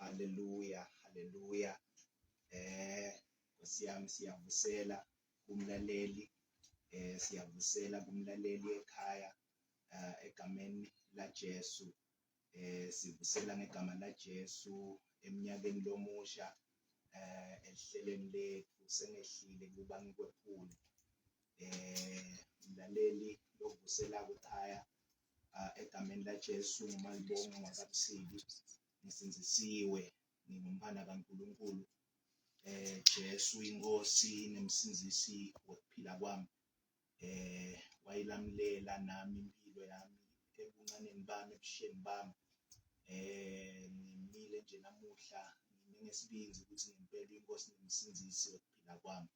Haleluya, haleluya. Eh, Nkosi yami siyavusela kumlaleli eh siyavusela kumlaleli ekhaya eh, egameni la Jesu eh sivusela ngegama la Jesu eminyakeni lomusha eh ehleleni lethu sengehlile kuba ngikwephule eh mlaleli lovusela ekhaya ah, egameni la Jesu ngumalibonga ngwakabusiki ngisindzisiwe ngingumntwana kaNkulunkulu eh Jesu inkosi nemsindzisi wokuphila kwami eh wayilamulela nami impilo yami ebuncaneni bami ebusheni bami eh ngimile nje namuhla ngime ngesibindi ukuthi ngempela inkosi nemsindzisi wokuphila kwami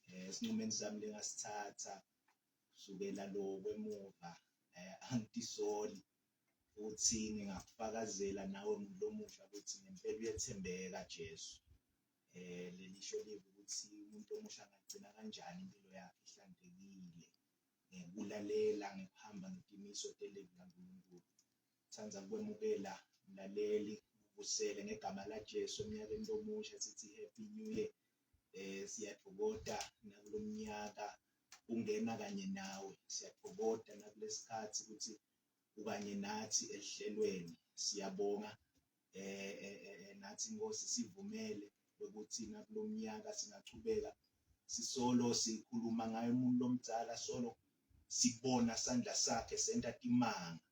eh esinqumeni sami lengasithatha kusukela lo kwemuva eh angitisoli futhi ngingakufakazela nawe muntu omusha ukuthi ngempela uyethembeka Jesu eh lelisho live ukuthi umuntu omusha angagcina kanjani impilo yakhe ihlantekile ngekulalela ngekuhamba ngetimiso telivi laNkulunkulu thanda kwemukela mlaleli uvusele ngegama laJesu eminyakeni lomusha sithi happy new year eh siyathokoda nakulomnyaka ungena kanye nawe siyathokoda nakulesikhathi ukuthi ukanye nathi ehlelweni siyabonga eh, eh, eh, eh nathi inkosi sivumele ukuthi nakulomnyaka singachubeka sisolo sikhuluma ngayo umuntu lomdala solo sibona sandla sakhe senta timanga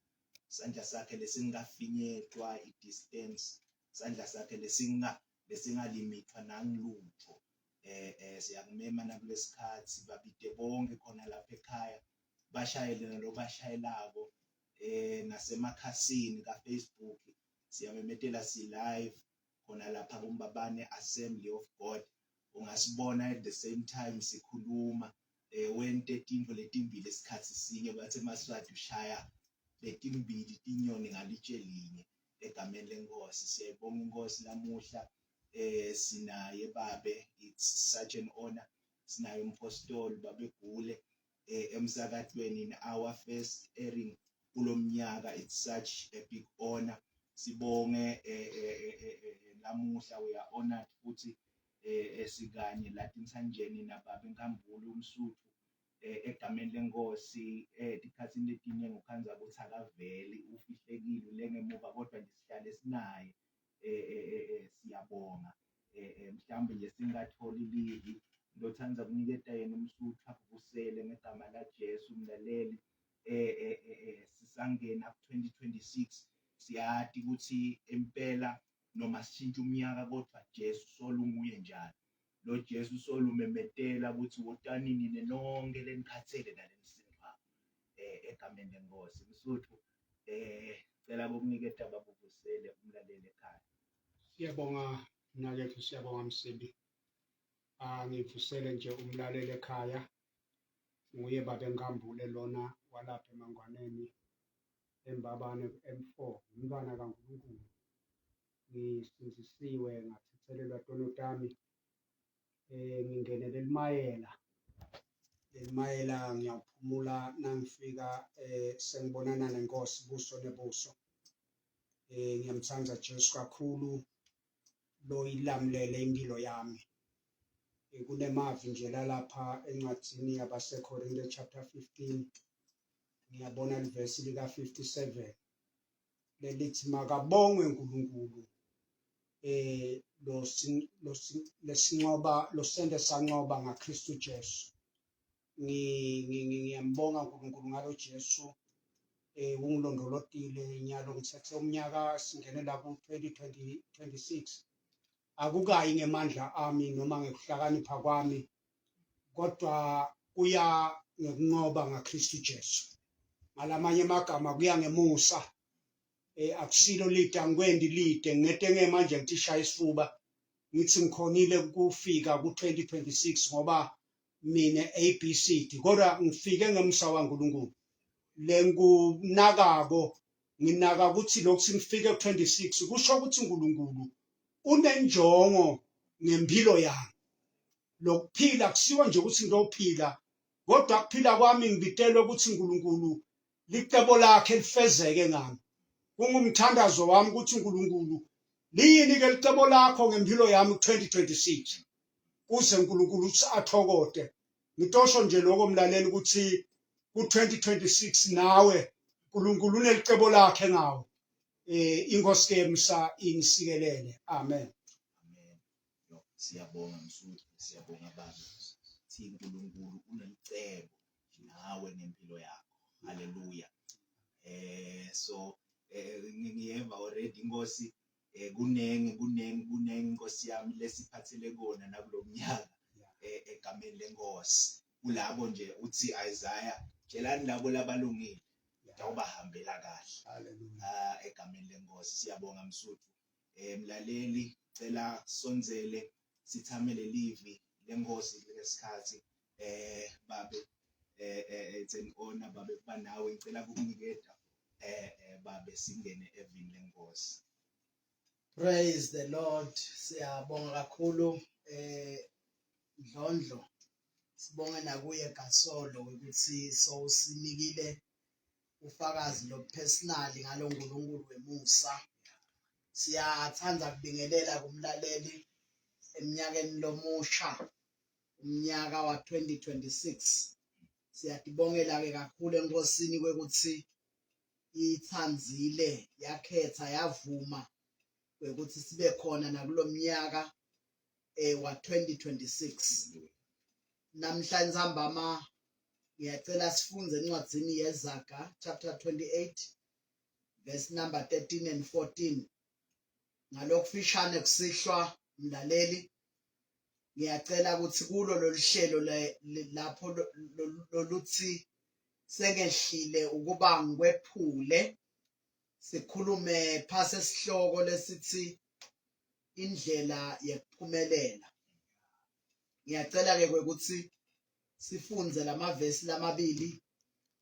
sandla sakhe lesingafinyetwa i-distance sandla sakhe lesinga lesingalimithwa nangilutho eh eh siyakumema nakulesikhathi babide bonke khona lapha ekhaya bashayele nalobashayelako eh nasemakhasini kaFacebook siyamemetela si live khona lapha kuMbabane Assembly of God ungasibona at the same time sikhuluma eh wente tintfo letimbili esikhathi sinye bathi emaswati ushaya letimbili tinyoni ngalitshe linye egameni lenkosi siyayibonga inkosi namuhla eh sinaye babe it's such an honor sinaye umpostoli babegule eh, emsakatweni in our first airing kulomnyaka it's such a big honor sibonge eh, eh, eh, lamuhla we are honored futhi esikanye la tinsanjeni nababa enkambule umsuthu egameni lenkosi etikhathini letiningi ukhandza ukuthi akaveli ufihlekile ulengemuva kodwa nje sihlale sinaye siyabonga mhlawumbe nje singatholi livi ngiyothanda kuniketa yena umsuthu akuvusele ngegama laJesu mlaleli eh, eh, eh, eh sisangena ku-2026 siyati ukuthi impela noma sishintsha umnyaka kodwa Jesu solo unguye njalo lo Jesu solo umemetela ukuthi wotani nina nonke lenikhathele nalenisindwako eh egameni lenkosi msuthu eh cela ukuniketa babuvusele umlaleli ekhaya Siyabonga mnakethu, siyabonga Msibi. Angivusele nje umlaleli ekhaya. Nguye baba Nkambule lona walapha eMangwaneni eMbabane ku-M4, umntwana kaNkulunkulu. Ngisindisiwe ngathethelelwa tono tami. Eh ngingenele limayela lelimayela ngiyawuphumula nangifika eh sengibonana nenkosi buso nebuso. Eh ngiyamthanda Jesu kakhulu loyilamulele impilo yami. Eh, kunemavi nje lalapha encwadzini yabaseKorinte chapter 15 ngiyabona livesi lika 57 lelithi makabongwe uNkulunkulu eh lo lesinqoba losente sanqoba ngaKristu Jesu ngiyambonga uNkulunkulu ngalo Jesu eh ungilondolotile nyalo ngithethe umnyaka singene la ku 2026 akukayi ngemandla ami noma ngekuhlakanipha kwami kodwa kuya ngekunqoba ngaKristu Jesu ngalamanye amagama kuya ngemusa eh akusilo lide angikwendi lide ngete ngeke manje ngithi shaya isifuba ngithi ngikhonile ukufika ku-2026 ngoba mina ABCD kodwa ngifike ngemsa waNkulunkulu lengikunakako nginaka ukuthi lokhu singifike ku-26 kusho ukuthi uNkulunkulu unenjongo ngempilo yami lokuphila kusiwa nje ukuthi ngiyophila kodwa kuphila kwami ngibitelwe ukuthi uNkulunkulu licebo lakhe lifezeke ngami kungumthandazo wami ukuthi uNkulunkulu Liyini ke licebo lakho ngempilo yami ku-2026 kuze uNkulunkulu uthi athokote. Ngitosho nje lokho mlaleli ukuthi ku-2026 nawe uNkulunkulu unelicebo lakhe ngawe. Eh inkosi ke msa inisikelele. Amen. Amen. Yo, siyabonga Msuthu, siyabonga baba. Thi uNkulunkulu unelicebo nawe ngempilo yakho. Haleluya. Eh so eh ngiyeva already inkosi eh kunengi kunengi kunengi inkosi yami lesiphathele kona nakulomnyaka eh egameni lenkosi. Kulabo nje uthi Isaiah tshelani labo labalungile tawubahambela kahle. Haleluya. Ah egameni lenkosi siyabonga Msuthu. Eh mlaleli cela sondzele sithamele livi lenkosi lesikhathi eh babe eh, eh it's an honor babe kuba nawe ngicela ukukuniketa eh, eh babe singene evini lenkosi. Praise the Lord. Siyabonga kakhulu eh Ndlondlo. Sibonge nakuye Gasolo ukuthi sowusinikile ufakazi lobupersonal ngalo Nkulunkulu wemusa. Siyathanda kubingelela kumlaleli eminyakeni lomusha umnyaka wa-2026. Siyatibongela ke kakhulu enkosini kwekuthi ithandzile yakhetha yavuma kwekuthi sibe khona nakulomnyaka eh wa-2026. Namhla ntsambama ngiyacela sifunze encwadzini yeZaga chapter 28 verse number 13 and 14. Ngalokufishane kusihlwa mlaleli ngiyacela ukuthi kulo lolu hlelo lapho loluthi sengehlile ukuba ngikwephule sikhulume phase esihloko lesithi indlela yekuphumelela. Ngiyacela ke kwekuthi sifunze lamavesi lamabili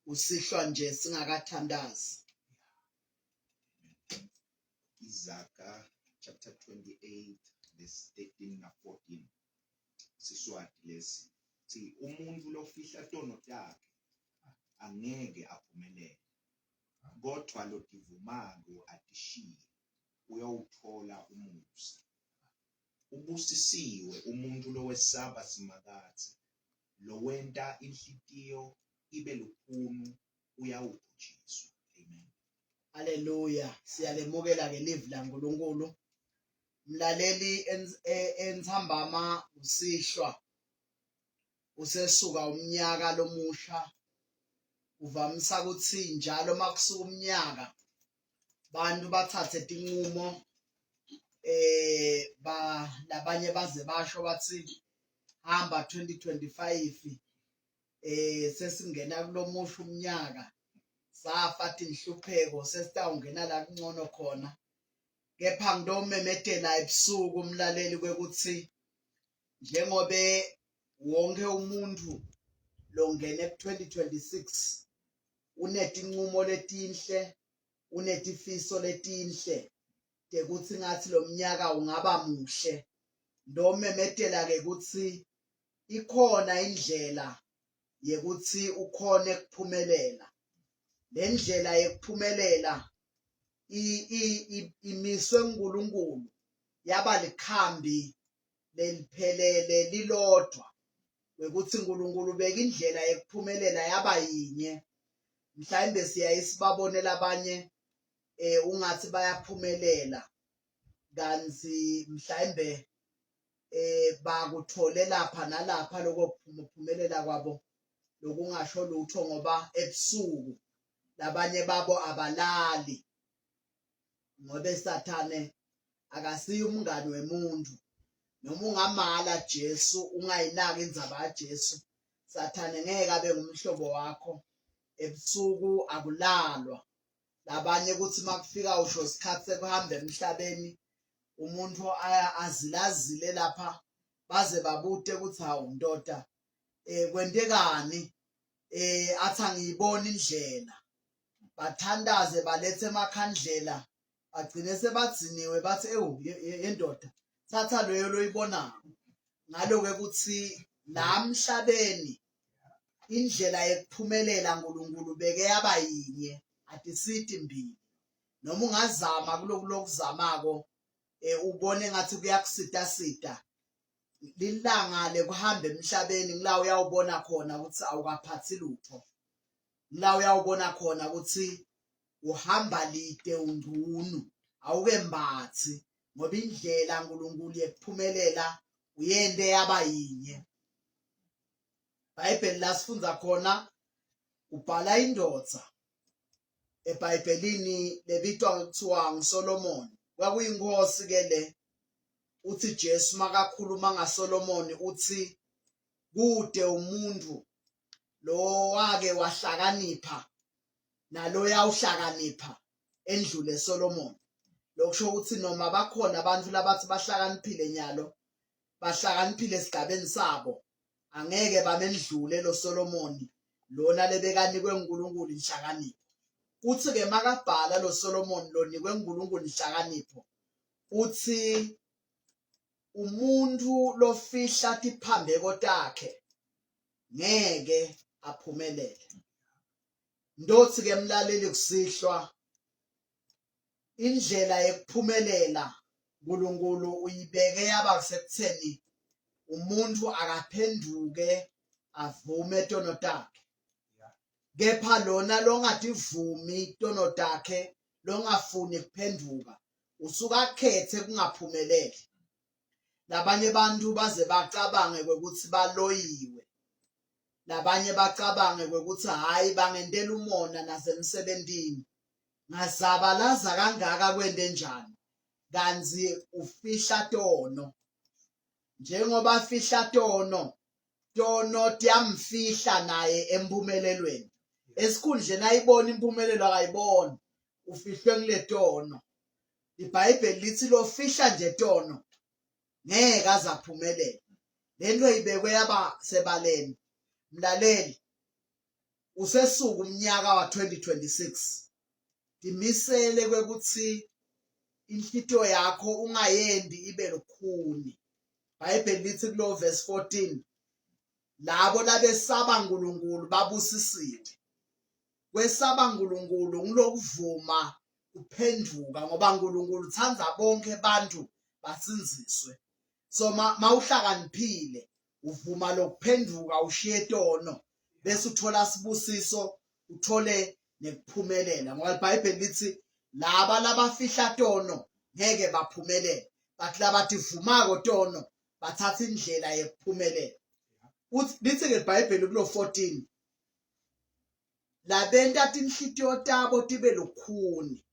usihlwa nje singakathandazi. Izaga chapter 28 verse 13 na 14 Siswati lesi thi umuntu lofihla tono takhe angeke aphumelele kodwa lotivumako atishiye uyawuthola umusa. Ubusisiwe umuntfu lowesaba Simakadze, lowenta inhlitiyo ibe lukhuni uyawubhujiswa. Amen. Haleluya, siyalemukela ke livi laNkulunkulu. Mlaleli entsambama usihlwa usesuka umnyaka lomusha uvamisa ukuthi njalo makusuka umnyaka bantu bathathe tinqumo eh ba labanye baze basho bathi hamba 2025 eh sesingena kulomusha umnyaka safa tinhlupheko sesitawungena la kuncono khona kepha ngitomemetela ebusuku umlaleli kwekuthi njengobe wonke umuntu longene ku-2026 unetincumo letinhle unetifiso letinhle tekutsi ngathi lo mnyaka ungaba muhle ndomemetela ke kutsi ikhona indlela yekutsi ukhone kuphumelela le ndlela yekuphumelela imiswe nguNkulunkulu yaba likhambi leliphelele lilodwa wekuthi uNkulunkulu ubeka indlela yekuphumelela yaba yinye mhlawumbe siyaye sibabone labanye eh ungathi bayaphumelela kanti mhlawumbe eh bakuthole lapha nalapha lokho kuphumelela kwabo lokungasho lutho ngoba ebusuku labanye babo abalali ngobe sathane akasiye umngani wemuntu noma ungamala Jesu ungayinaki indzaba kaJesu sathane ngeke abe ngumhlobo wakho ebusuku akulalwa labanye kuthi makufika usho isikhathi sekuhamba emhlabeni umuntu azilazile lapha baze babute ukuthi hawu ndoda eh kwentekani eh athi angiyiboni indlela bathandaze balethe emakhandlela bagcine sebadziniwe bathi ewu yendoda thatha leyo loyibonako ngaloke kuthi la mhlabeni indlela yekuphumelela uNkulunkulu beke yaba yinye atisiti mbili noma ungazama kuloku lokuzamako. eh, ubone ngathi kuyakusita sita lilanga lekuhamba emhlabeni ngila uyawubona khona ukuthi awukaphathi lutho ngila uyawubona khona ukuthi uhamba lide ungcunu awukembathi ngoba indlela uNkulunkulu yekuphumelela uyente yaba yinye Bhayibheli la sifundza khona ubhala indoda eBhayibhelini lebitwa ngekuthiwa nguSolomon kwakuyinkosi ke le uthi Jesu makakhuluma ngaSolomon uthi kude umuntu lo wake wahlakanipha naloya uhlakanipha endlule Solomon lokusho ukuthi noma bakhona abantu labathi bahlakaniphile nyalo bahlakaniphile esigabeni sabo angeke bamendlule lo Solomoni lona lebekanikwe uNkulunkulu inhlakanipho uthi ke makabhala lo Solomoni lonikwe uNkulunkulu inhlakanipho uthi umuntu lofihla tiphambeko takhe ngeke aphumelele ndothi ke mlaleli kusihlwa indlela yekuphumelela uNkulunkulu uyibeke yaba sekutheni umuntu akaphenduke avume tono takhe kepha lona longativumi tono takhe longafuni kuphenduka usuka akhethe kungaphumeleli labanye abantu baze bacabange kwekuthi baloyiwe labanye bacabange kwekuthi hhayi bangentela umona nasemsebentini ngazabalaza kangaka kwente njani kanzi ufihla tono njengoba afihla tono tono tiyamfihla naye empumelelweni esikhundleni ayibona impumelelo akayiboni ufihlwe kule tono iBhayibheli lithi lofihla nje tono ngeke azaphumelela lento ibekwe yaba sebaleni mlaleli usesuka umnyaka wa-2026 timisele kwekuthi inhlitiyo yakho ungayendi ibe lukhuni bhayibheli lithi kulo verse 14 labo labesaba uNkulunkulu babusisiwe kwesaba uNkulunkulu ngilokuvuma kuphenduka ngoba uNkulunkulu uthanda bonke abantu basinziswe so mawuhlakaniphile uvuma lokuphenduka ushiye tono bese uthola sibusiso uthole nekuphumelela ngoba iBhayibheli lithi laba labafihla tono ngeke baphumelele but labativumako tono bathatha indlela yekuphumelela uthi lithi ke iBhayibheli kulo 14 labenta tinhlitiyo tabo tibe lukhuni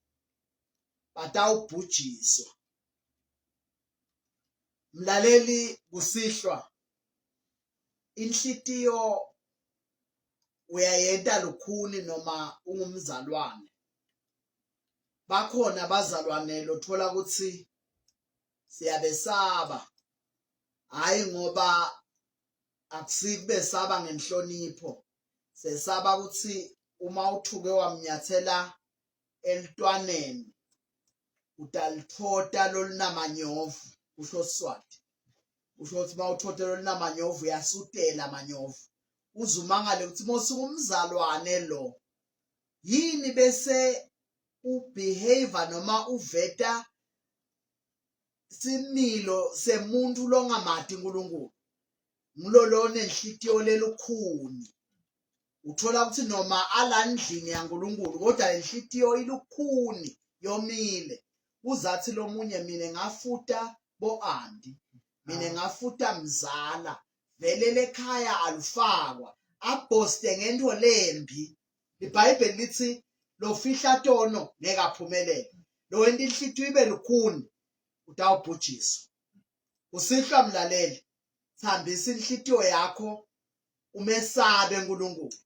batawubhujiswa Mlaleli kusihlwa inhlitiyo uyayenta lukhuni noma ungumzalwane bakhona abazalwane lothola ukuthi siyabesaba hayi ngoba akusikubesaba ngenhlonipho sesaba ukuthi uma uthuke wamnyathela elitwaneni utalithota lolunamanyovu kusho Siswati kusho ukuthi uma uthothe lolunamanyovu uyasutela amanyovu uze umangale ukuthi mosuke umzalwane lo yini bese ubehavior noma uveta similo semuntu longamati uNkulunkulu ngilolo nenhlitiyo lelukhuni uthola ukuthi noma alandlini yaNkulunkulu kodwa lenhlitiyo ilukhuni yomile uzathi lomunye mina ngafuta bo-anti mina ngafuta mzala vele lekhaya alufakwa abhoste ngento lembi ibhayibheli lithi lofihla tono ngeke aphumelele lo wenta inhlitiyo ibe lukhuni utawubhujiswa usihlwa mlaleli thambisa inhlitiyo yakho umesabe uNkulunkulu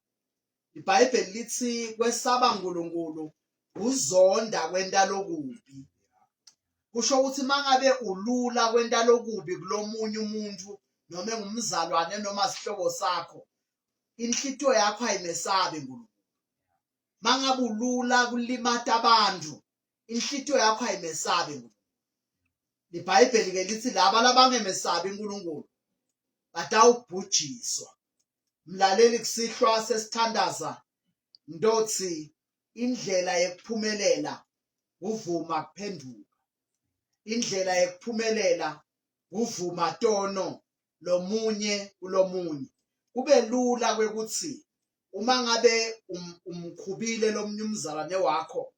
iBhayibheli lithi kwesaba uNkulunkulu uzonda kwenta lokubi kusho ukuthi mangabe ulula kwenta lokubi kulomunye umuntu noma engumzalwane noma sihlobo sakho inhlitiyo yakho ayimesabi uNkulunkulu mangabe ulula kulimata abantu inhlitiyo yakho ayimesabi uNkulunkulu libhayibheli ke lithi laba labangemesabi uNkulunkulu batawubhujiswa mlaleli kusihlwa sesithandaza ndothi indlela yekuphumelela kuvuma kuphenduka. Indlela yekuphumelela kuvuma tono lomunye kulomunye. Kube lula kwekutsi uma ngabe um, umkhubile lomunye umzalwane wakho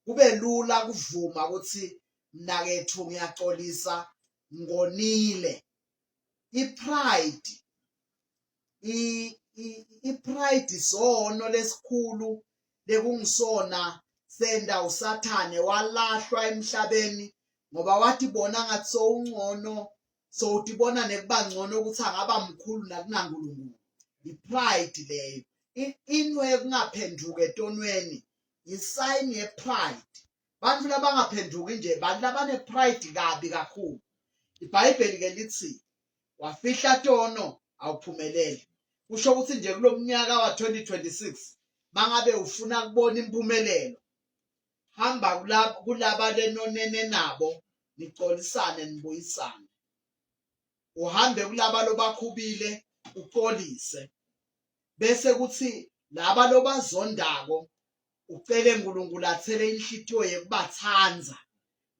kube lula kuvuma kutsi mnaketfu ngiyacolisa ngonile. I-pride i-pride isono lesikhulu lekungisona senda usathane walahlwa emhlabeni ngoba watibona ngathi sowungcono sowutibona nekuba ngcono ukuthi angaba mkhulu nakunaNkulunkulu i-pride leyo into yekungaphenduki etonweni yi-sign ye-pride bantu labangaphenduki nje bantu labane-pride kabi kakhulu ibhayibheli ke lithi wafihla tono awuphumeleli kusho ukuthi nje kulomnyaka wa-2026 mangabe ufuna kubona impumelelo hamba kulaba lenonene nabo nicolisane nibuyisane uhambe kulaba lobakhubile ucolise bese kuthi laba lobazondako ucele uNkulunkulu athele inhlitiyo yekubatsandza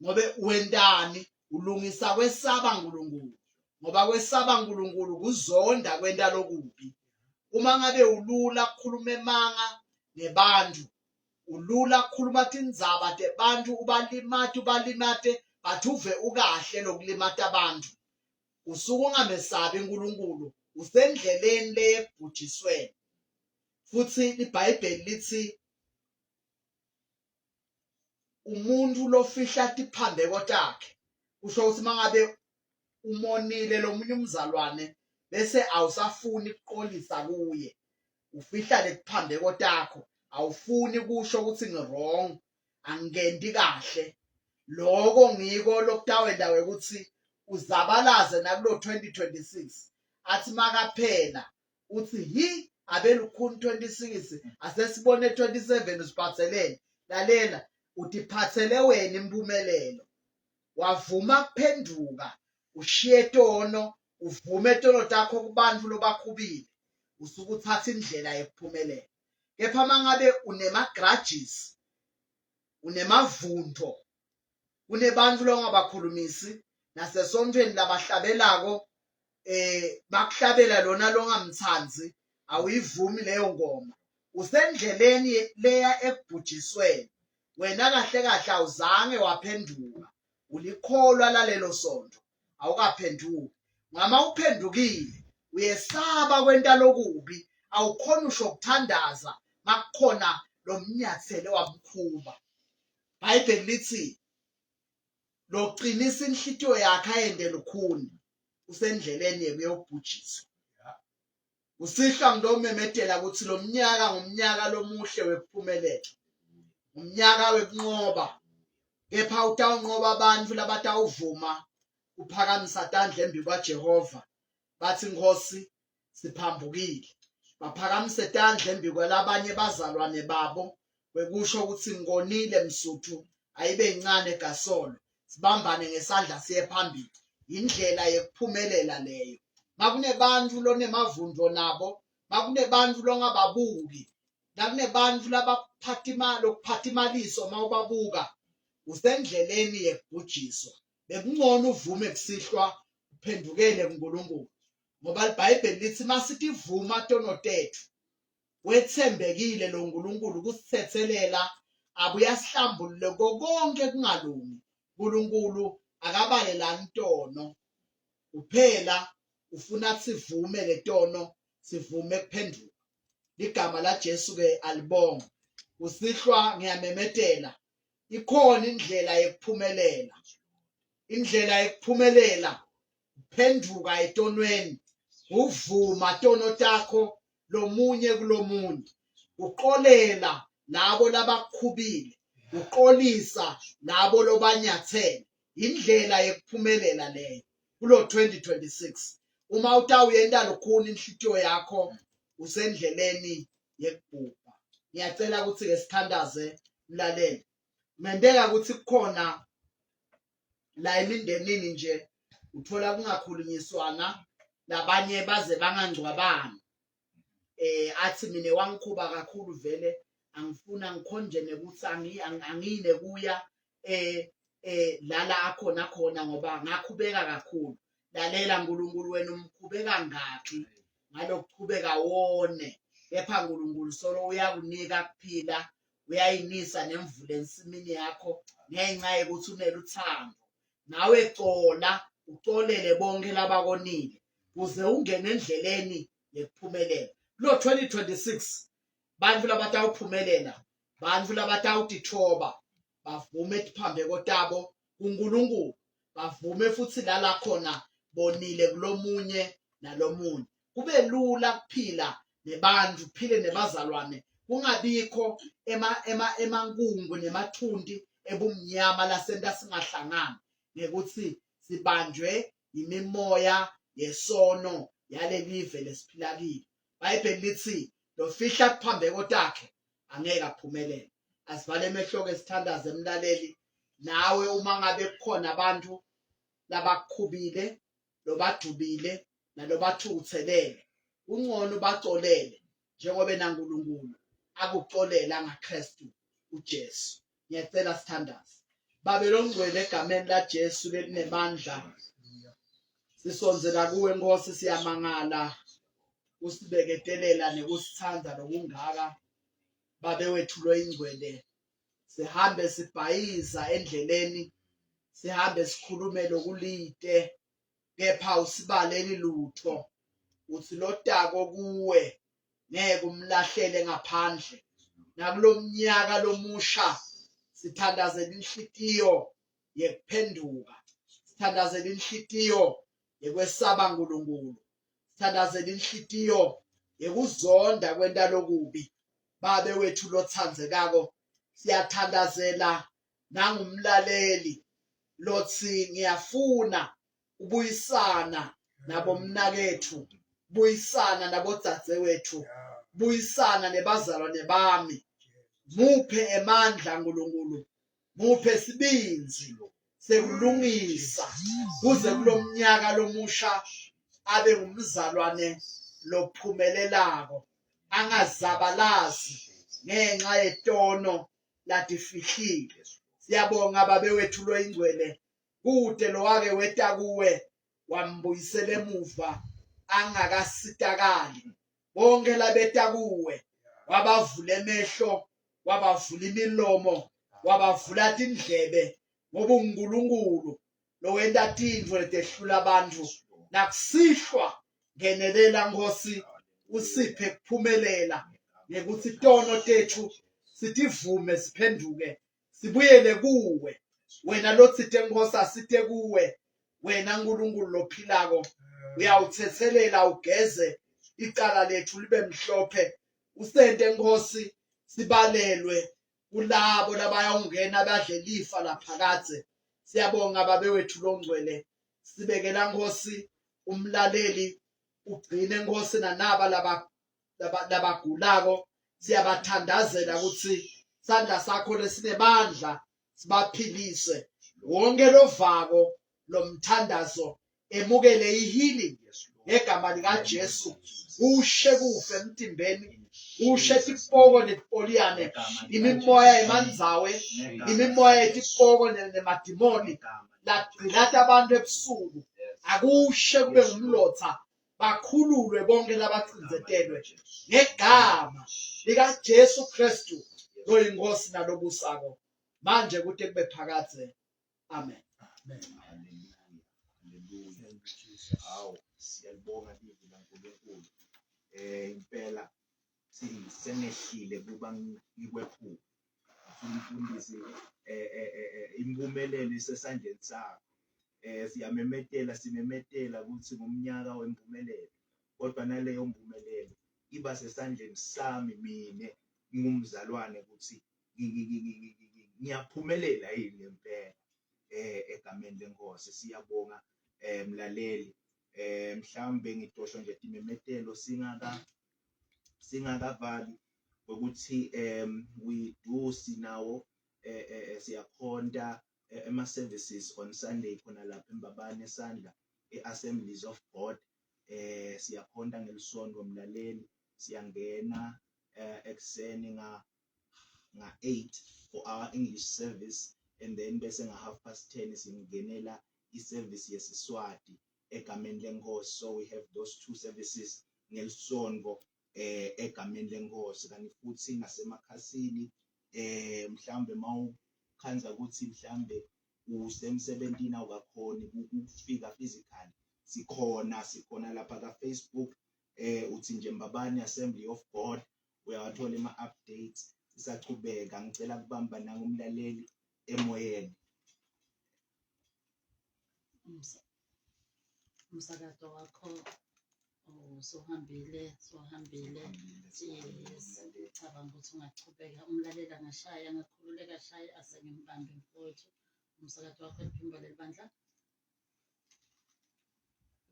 ngobe wentani ulungisa kwesaba uNkulunkulu ngoba kwesaba uNkulunkulu kuzonda kwenta lokubi uma ngabe ulula kukhuluma emanga ngebantfu ulula kukhuluma tindzaba tebantfu ubalimate ubalimate but uve ukahle lokulimata abantu usuke ungamesabi uNkulunkulu usendleleni leyekubhujisweni futhi iBhayibheli lithi umuntu lofihla tiphambeko takhe kusho ukuthi mangabe umonile lomunye umzalwane bese awusafuni kuqolisa kuye ufihla letiphambeko takho awufuni kusho ukuthi ngi-wrong angikendi kahle loko ngiko lokutawenta ukuthi uzabalaze nakulo 2026 athi makaphela uthi hi abelukhuni 26 asesibone 27 usiphathelene lalela utiphathele wena impumelelo wavuma kuphenduka ushiye tono uvume tono takho kubantu lobakhubile usuke uthatha indlela yekuphumelela kepha mangabe unema grudges unemavunto kunebantu longabakhulumisi nasesontweni labahlabelako eh bakuhlabela lona longamthandi awuyivumi leyo ngoma usendleleni leya ekubhujisweni wena kahle kahle awuzange waphenduka ulikholwa lalelo sonto awukaphenduki ngama uphendukile uyesaba kwenta lokubi awukhona usho ukuthandaza makukhona lomnyathele wamkhuba Bhayibheli lithi loqinisa inhlitiyo yakhe ayende lukhuni usendleleni yekuyobhujiswa. Kusihlwa ngitomemetela ukuthi lo mnyaka ngumnyaka lomuhle wekuphumelela. Umnyaka wekunqoba. Kepha utawunqoba abantu labatawuvuma kuphakamisa tandla embi kwaJehova bathi Nkosi siphambukile baphakamise tandla embi kwalabanye bazalwane babo kwekusho ukuthi ngonile msuthu ayibe incane gasolo sibambane ngesandla siye phambili indlela yekuphumelela leyo makunebantu lonemavundvo nabo makunebantu longababuki nakunebantu labaphatha imali lokuphatha imaliso uma ubabuka usendleleni yekubhujiswa bekungcono uvume kusihlwa uphendukele kuNkulunkulu ngoba iBhayibheli lithi masitivuma tono tethu wethembekile lo Nkulunkulu kusithethelela abuye asihlambulule konke kungalungi uNkulunkulu akabalelani tono kuphela ufuna sivume letono sivume kuphenduka ligama laJesu ke alibonga kusihlwa ngiyamemetela ikhona indlela yekuphumelela indlela yekuphumelela phenduka etonweni uvuma tono takho lomunye kulomunye uxolela labo labakukhubile uxolisa labo lobanyathele indlela yekuphumelela leyo kulo 2026 uma utawuyenta lukhuni inhlitiyo yakho usendleleni yekubhubha ngiyacela ukuthi ke sithandaze mlaleli kungenteka ukuthi kukhona la emindenini nje uthola kungakhulunyiswana labanye baze bangangcwabani eh athi mina wangikhuba kakhulu vele angifuna ngikhonje nekuthi angiyine kuya eh eh lala akhona khona ngoba ngakhubeka kakhulu lalela uNkulunkulu wena umkhubeka ngakhi ngalokuchubeka wone kepha uNkulunkulu solo uyakunika kuphila uyayinisa nemvula ensimini yakho ngenxa yokuthi uneluthando nawe cola ucolele bonke labakonile kuze ungene endleleni yekuphumelela kulo 2026 bantfu labatawuphumelela bantfu labatawutitfoba bavume tiphambeko tabo kuNkulunkulu bavume futsi lala khona bonile kulomunye nalomunye kube lula kuphila nebantfu kuphile nebazalwane kungabikho ema ema emankungu nemathunti ebumnyama lasenta singahlangani ngekuthi sibanjwe yimimoya yesono yalelive lesiphila kilo Bhayibheli lithi lofihla kuphambeko takhe angeke aphumelele. Asivale emehlo ke sithandaze emlaleli nawe uma ngabe kukhona abantu labakukhubile lobadubile nalobathukuthelele kungcono bacolele njengoba naNkulunkulu akucolela ngaKristu uJesu. Ngiyacela sithandaze. Babe longcwele egameni laJesu lelinemandla sisondzela kuwe Nkosi siyamangala usibeketelela nekusithanda lokungaka babe wethu loyingcwele sihambe sibhayiza endleleni sihambe sikhulume lokulite kepha usibaleli lutho uthi lotako kuwe ngeke umlahlele ngaphandle nakulomnyaka lomusha sithandazela inhlitiyo yekuphenduka sithandazela inhlitiyo yekwesaba uNkulunkulu sithandazela inhlitiyo yekuzonda kwenta lokubi babe wethu lothandzekako siyathandazela nangumlaleli lotsi ngiyafuna ubuyisana nabomnaketfu buyisana nabodzadzewetfu buyisana nebazalwane bami muphe emandla nkulunkulu muphe sibindzi sekulungisa kuze kulomnyaka lomusha abe ngumzalwane lophumelelako angazabalazi ngenxa yetono latifihlile siyabonga babe wethu loyingcwele Kute lowake weta kuwe wambuyisela emuva angakasitakali. Bonke labeta kuwe wabavula emehlo, wabavula imilomo, wabavula tindlebe ngoba unguNkulunkulu lowenta tintfo letehlula bantfu. Nakusihlwa ngenelela Nkhosi usiphe kuphumelela ngekutsi tono tetfu sitivume siphenduke sibuyele kuwe wena lotsite Nkhosi asite kuwe wena Nkulunkulu lophilako uyawuthethelela ugeze icala lethu libe mhlophe usente Nkhosi sibalelwe kulabo labayawungena badle lifa laphakadze siyabonga babe wethu longcwele sibekela Nkhosi umlaleli ugcine Nkhosi nanaba laba labagulako siyabathandazela ukuthi sandla sakho lesinemandla sibaphilise wonke lovako lomthandazo emukele ihealing ngegama likaJesu kushe kufe emtimbeni kushe tipoko netipoliyane imimoya emandzawe imimoya yetipoko nemadimoni lagcilata abantu ebusuku akushe kube ngumlotha bakhululwe bonke labacindzetelwe ngegama likaJesu Kristu loyinkosi nalobusako manje kute kube phakadze amen. Hawu siyalibonga livi laNkulunkulu eh impela sengehlile kuba ngikwephuka umfundisi eh, eh, eh, eh impumelelo isesandleni sakho eh siyamemetela simemetela ukuthi ngumnyaka wempumelelo kodwa naleyo mpumelelo iba sesandleni sami mina ngingumzalwane ukuthi ngiyaphumelela yini ngempela eh egameni lenkosi siyabonga eh mlaleli eh mhlawumbe ngidosho nje timemetelo singaka singakavali ukuthi um we do sinawo eh, eh, eh siyakhonta eh, ema services on Sunday khona lapha eMbabane esandla eAssemblies of God eh siyakhonta ngelisonto mlaleli siyangena eh, ekuseni nga nga 8 for our English service And then bese nga 10:30 singenela i-service yesiSwati egameni lenkosi. So we have those two services ngelisonto egameni lenkosi. Kanti futhi nasemakhasini mhlambe mawukhandza ukuthi mhlambe usemsebentini awukakhoni ukufika physically, sikhona sikhona lapha ka Facebook, uthi nje Mbabane Assembly of God, uyawathola ima updates. Sisachubeka, ngicela kubamba nangumlaleli emoyeni. Umsakazo wakho usuhambile, suhambile. Yes, ngicabanga ukuthi ungachubeka, umlaleli angashaya, angakhululeka ashaye asengimbambe mfowethu. Umsakazo wakho eliphimbo lelibandla.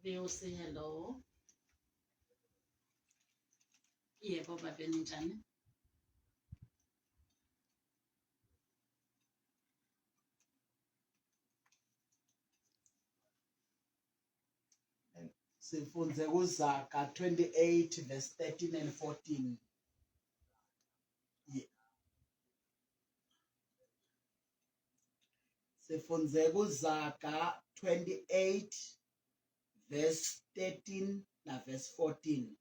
VOC, hello. Yebo babe, ninjani? Sifunze kuZaga 28 verse 13 and 14. Yeah. Sifunze kuZaga 28 verse 13 na verse 14.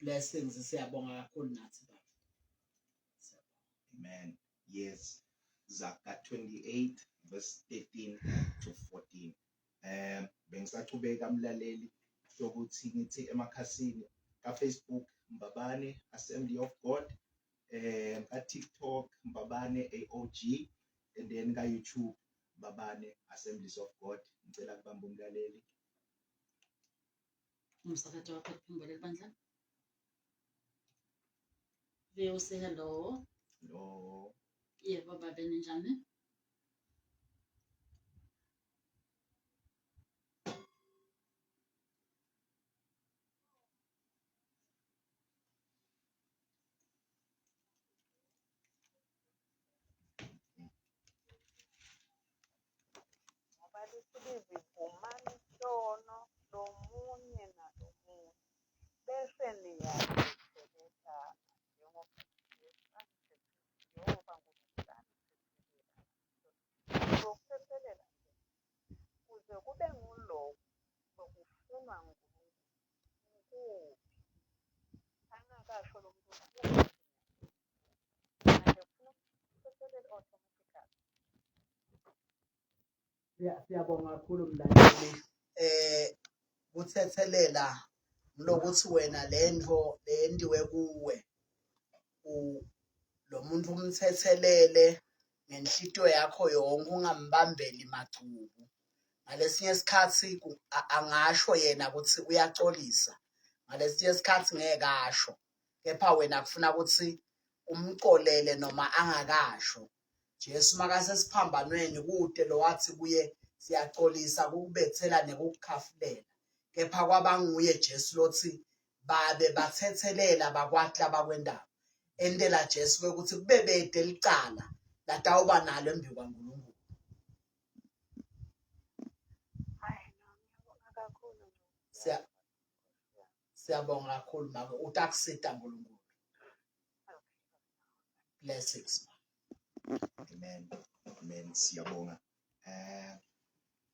Blessings, siyabonga kakhulu nathi baba. Amen. Yes. Zaga 28 verse 13 to 14. Bengisachubeka mlaleli sokuthi ngithi emakhasini ka Facebook Mbabane Assembly of God, ka TikTok Mbabane AOG, and then ka YouTube Mbabane Assemblies of God. Ngicela kubamba umlaleli. Umsakazo wakho eliphimbo lelibandla. VOC, hello. Hello. Yebo babe, ninjani? Ngoba lithi livi vumani tono lomunye nalomunye bese niyathethelelana njengoba Jesu njengoba Nkulunkulu anithethelela. Lokuthethelela nje kuze kube nguloko lokufunwa nguNkulunkulu kuphi angakasho lo muntu manje ufuna ukuthethelelwa automatically. Siyabonga kakhulu mlaleli. Kuthethelela lokuthi wena lento leyendiwe kuwe lo muntu umthethelele ngenhlitiyo yakho yonke, ungambambeli magcubu. Ngalesinye isikhathi angasho yena ukuthi uyaxolisa, ngalesinye isikhathi ngeke asho, kepha wena kufuna ukuthi umxolele noma angakasho. Jesu makasesiphambanweni kude lowathi kuye siyaxolisa kukubethela nekukukhafulela, kepha kwabanguye Jesu lothi babe bathethelela bakwati labakwendaba. Entela Jesu kwekuthi kube bede licala latawuba nalo embi kwaNkulunkulu. Hayi no, ngiyabonga kakhulu. Siyabonga kakhulu make, utakusita uNkulunkulu. Blessings ma. Amen. Amen. Siyabonga.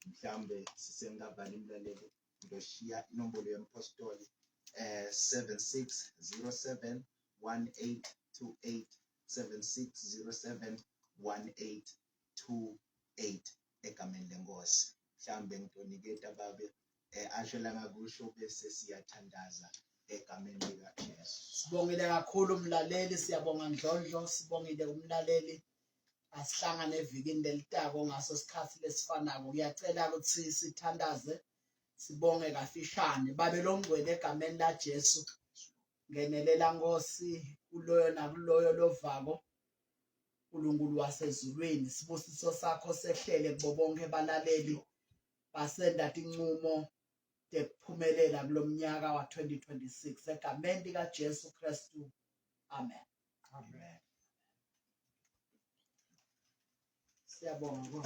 Mhlambe sisengavali umlaleli, ngizoshiya inombolo yempostoli 7607 1828, 7607 1828 egameni lenkosi. Mhlambe ngitoniketa babe asho la ngakusho bese siyathandaza egameni likaJesu. Sibongile kakhulu umlaleli, siyabonga Ndlondlo, sibongile umlaleli. Asihlangane evikini lelitako ngaso sikhathi lesifanako. Ngiyacela ukuthi sithandaze, sibonge kafishane. Babe longcwele egameni la Jesu, ngenelela Nkosi kuloyo nakuloyo lovako. uNkulunkulu wasezulwini, sibusiso sakho sehlele kubo bonke abalaleli basenda tincumo tekuphumelela kulomnyaka wa-2026 egameni likaJesu Kristu, amen. Amen. Siyabonga Nkosi.